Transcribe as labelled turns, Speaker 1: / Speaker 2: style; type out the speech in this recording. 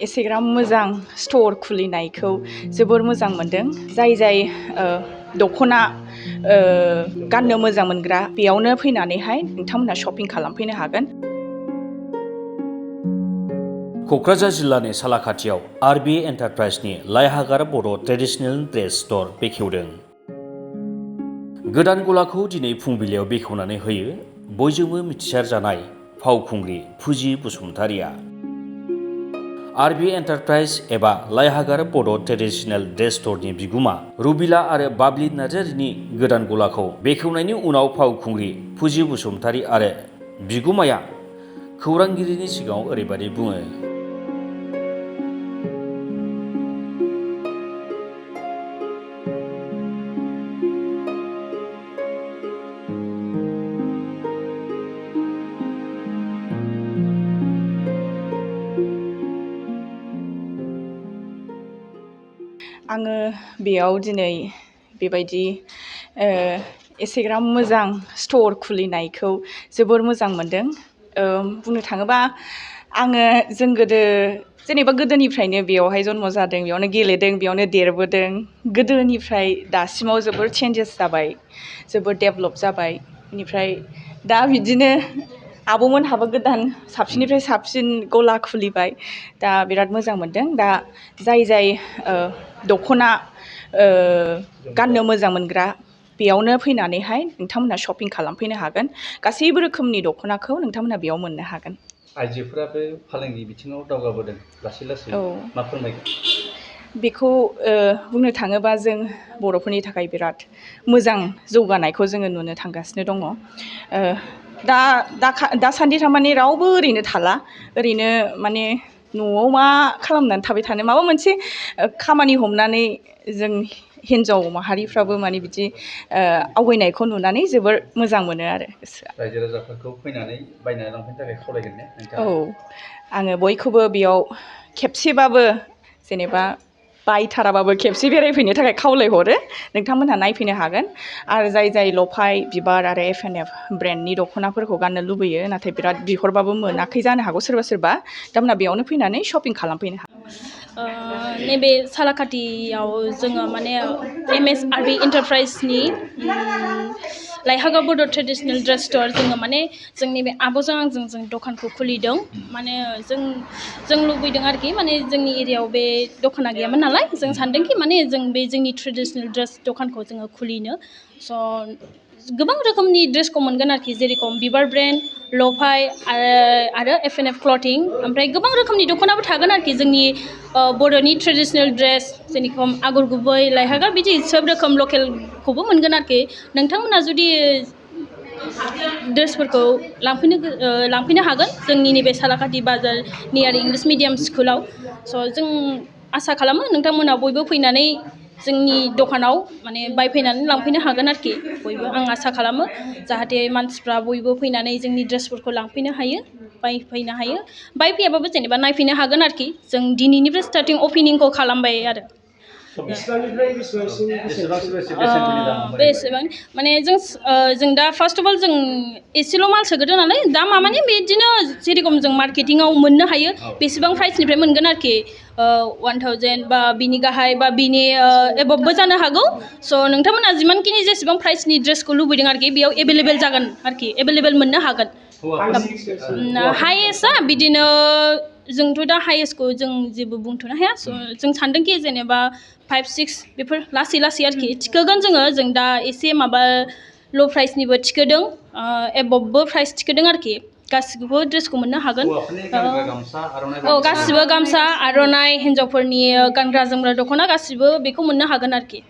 Speaker 1: एसेग्राम मोजां स्ट'र खुलिनायखौ जोबोर मोजां मोनदों। जाय दख'ना गाननो मोजां मोनग्रा बेयावनो फैनानैहाय नोंथांमोनहा शपिं खालामफैनो हागोन।
Speaker 2: क'क्राझार जिल्लानि सालाकाथियाव आरबि एन्टारप्राइजनि लाइहागार बर' ट्रेडिसनेल ड्रेस स्ट'र बेखेवदों। गोदान गलाखौ दिनै फुंबिलियाव बेखेवनानै होयो बयजोंबो मिथिसार जानाय फावखुंग्रि फुजि बसुमतारिया। आरबि एन्टारप्राइज एबा लाइहागार बर' ट्रेडिसनेल ड्रेस स्ट'रनि बिगुमा रुबिला आरो बाबलि नार्जारिनि गोदान गलाखौ बेखेवनायनि उनाव फावखुंग्रि फुजि बसुमतारि आरो बिगुमाया खौरांगिरिनि सिगाङाव ओरैबायदि बुङो।
Speaker 1: आङो बेयाव दिनै बेबायदि एसेग्राम मोजां स्ट'र खुलिनायखौ जोबोर मोजां मोनदों। बुंनो थाङोबा जों जेनेबा गोदोनिफ्रायनो बेयावहाय जन्म जादों, बेयावनो गेलेदों, बेयावनो देरबोदों। गोदोनिफ्राय दासिमाव जोबोर चेन्जेस जाबाय, जोबोर डेभेलप जाबाय। बेनिफ्राय दा बिदिनो आब'मोनहाबो गोदान साबसिननिफ्राय साबसिन गला खुलिबाय। दा बिराद मोजां मोनदों। दा जाय दख'ना गाननो मोजां मोनग्रा बेयावनो फैनानैहाय नोंथांमोनहा शपिं खालामफैनो हागोन। गासैबो रोखोमनि दख'नाखौ नोंथांमोनहा बेयाव मोननो हागोन।
Speaker 3: आइजोफोराबो फालांगि बिथिङाव दावगाबोदों लासै लासै। मा फोरमायगोन?
Speaker 1: बेखौ बुंनो थाङोबा जों बर'फोरनि थाखाय बिराद मोजां जौगानायखौ जोङो नुनो थांगासिनो दङ। दासान्दि थारमाने रावबो ओरैनो थाला, ओरैनो माने न'आव मा खालामनानै थाबाय थानो, माबा मोनसे खामानि हमनानै जों हिन्जाव माहारिफ्राबो माने बिदि आवगायनायखौ नुनानै जोबोर मोजां मोनो आरो गोसोआ।
Speaker 3: रायजो राजाफोरखौ फैनानै बायनानै लांफैनो थाखाय खावलायगोन ने नोंथाङा?
Speaker 1: औ, आङो बयखौबो बेयाव खेबसेबाबो जेनेबा बायथाराबाबो खेबसे बेरायफैनो थाखाय खावलायहरो। नोंथांमोनहा नायफैनो हागोन। आरो जाय लफाय बिबार आरो F&F ब्रेन्डनि दख'नाफोरखौ गाननो लुबैयो, नाथाय बिराद बिहरबाबो मोनाखै जानो हागौ सोरबा बिथांमोनहा बेयावनो फैनानै शपिं खालामफैनो हागोन।
Speaker 4: नैबे सालाकाथियाव जोङो माने आरबि एन्टारप्राइजनि लाइहागार बर' ट्रेडिसनेल ड्रेस स्ट'र जोङो माने जोंनि बे आब'जों आंजों जों दखानखौ खुलिदों। माने जों लुबैदों आरोखि, माने जोंनि एरियायाव बे दखाना गैयामोन नालाय, जों सानदोंखि माने जों बे जोंनि ट्रेडिसनेल ड्रेस दखानखौ जोङो खुलिनो। गोबां रोखोमनि ड्रेसखौ मोनगोन आरोखि, जेरेखम बिबार ब्रेन्ड, लफाय आरो F&F क्लथिं, ओमफ्राय गोबां रोखोमनि दख'नाबो थागोन आरोखि जोंनि बर'नि ट्रेडिसनेल ड्रेस, जेरेखम आगर गुबै, लाइहागार, बिदि सोब रोखोम लकेलखौबो मोनगोन आरोखि। नोंथांमोना जुदि ड्रेसफोरखौ लांफैनो हागोन जोंनि नैबे सालाकाथि बाजार नियार इंलिश मिडियाम स्कुलाव। जों आसा खालामो नोंथांमोना बयबो फैनानै जोंनि दखानाव माने बायफैनानै लांफैनो हागोन आरोखि। बयबो आं आसा खालामो जाहाथे मानसिफ्रा बयबो फैनानै जोंनि ड्रेसफोरखौ लांफैनो हायो, बायफैनो हायो। बायफैयाबाबो जेनेबा नायफैनो हागोन आरोखि। जों दिनैनिफ्राय स्टार्टिं अपेनिंखौ खालामबाय आरो। बेसेबां माने जों दा फार्स्ट अफ अल जों एसेल' माल सोग्रोदों नालाय, दामा माने बिदिनो जेरेखम जों मार्केटिंआव मोननो हायो बेसेबां प्राइसनिफ्राय मोनगोन आरोखि। 1000 बा बिनि गाहाय बा बिनि एबभबो जानो हागौ। नोंथांमोना जिमानखिनि जेसेबां प्राइसनि ड्रेसखौ लुबैदों आरोखि बेयाव एभेलेबेल जागोन आरोखि, एभेलेबेल मोननो हागोन। हाइएस्टआ बिदिनो जोंथ' दा हाइएस्टखौ जों जेबो बुंथ'नो हाया। जों सानदोंखि जेनेबा 5-6 बेफोर लासै आरोखि थिखोगोन जों दा एसे माबा ल' प्राइसनिबो थिखोदों, एबभबो प्राइस थिखोदों आरोखि। गासिबो ड्रेसखौ मोननो हागोन। गासिबो गामसा, आर'नाइ, हिन्जावफोरनि गानग्रा जोमग्रा दख'ना गासिबो बेखौ मोननो हागोन आरोखि।